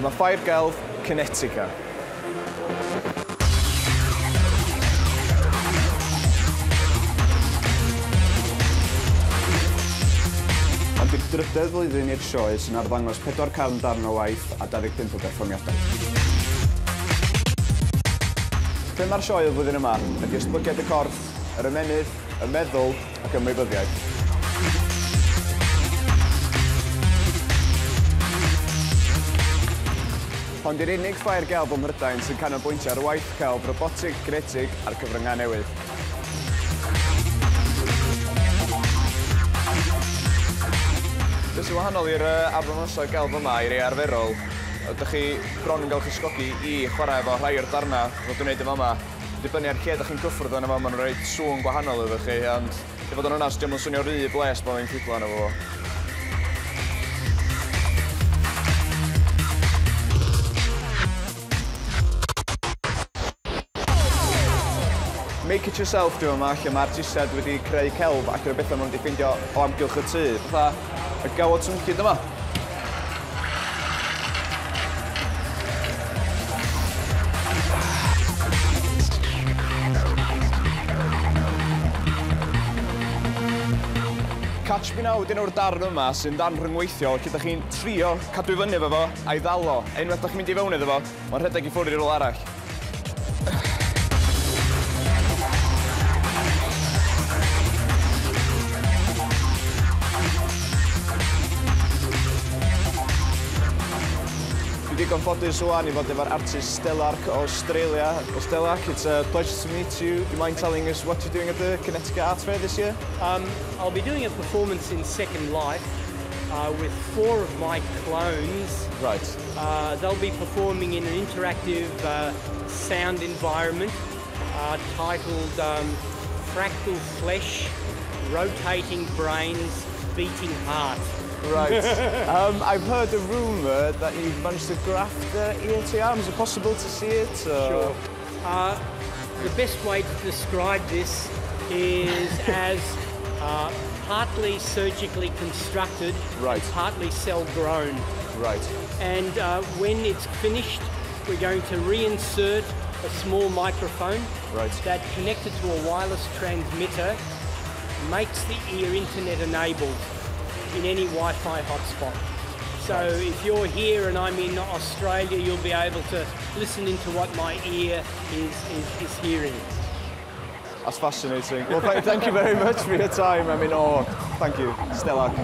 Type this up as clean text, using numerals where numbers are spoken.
Dyma Ffair Gelf Kinetica. Ond i'r drydedd flwyddyn i'r sioe sy'n arddangos 400 darn o waith a 25 o berfformiadau. Thema'r sioe y flwyddyn yma ydy esblygiad y corff, yr ymennydd, y meddwl ac ymwybyddiaeth. Hon di'r unig ffair gelf ym Mhrydain sy'n canolbwyntio ar waith celf robotig, genetig a'r cyfryngau newydd. Beth sy'n wahanol i'r arddangosfa gelf yma i'r rhai arferol, ydych chi bron yn cael eich ysgogi i chwarae efo rhai o'r darnau fel dwi'n gwneud yn fama. Dibynnu ar lle ydych chi'n cyffwrdd arno fo, maen nhw'n rhoi sŵn gwahanol iddo chi, ond i fod yn onest, dio'm yn swnio rhy bles pan fi'n ffidlo arno fo. Make it yourself dwi yma, lle mae artistiaid wedi creu celf ac o'r bethau maen nhw wedi ffeindio o amgylch y tŷ. Fatha y gawod swnllyd yma. Catch Me Now 'di enw'r darn yma sy'n ddarn rhyngweithiol lle ydych chi'n trio cadw i fyny efo fo a'i ddal o. A unwaith ydych chi'n mynd i fewn iddo fo, mae'n rhedeg i ffwrdd i rywle arall. Dwi digon ffodus ŵan i fod efo'r artist Stelarc o Australia. Well, Stelarc, it's a pleasure to meet you. Do you mind telling us what you're doing at the Kinetica Art Fair this year? I'll be doing a performance in Second Life with 4 of my clones. They'll be performing in an interactive sound environment titled Fractal Flesh, Rotating Brains, Beating Heart. I've heard a rumour that you've managed to graft the ear to your arm. Is it possible to see it? Or? Sure. The best way to describe this is as partly surgically constructed, partly cell-grown. And when it's finished, we're going to reinsert a small microphone that, connected to a wireless transmitter, makes the ear internet-enabled in any Wi-Fi hotspot. So if you're here and I'm in Australia, you'll be able to listen into what my ear is hearing. That's fascinating. Well, thank you very much for your time. I'm in awe. Thank you. Stelarc.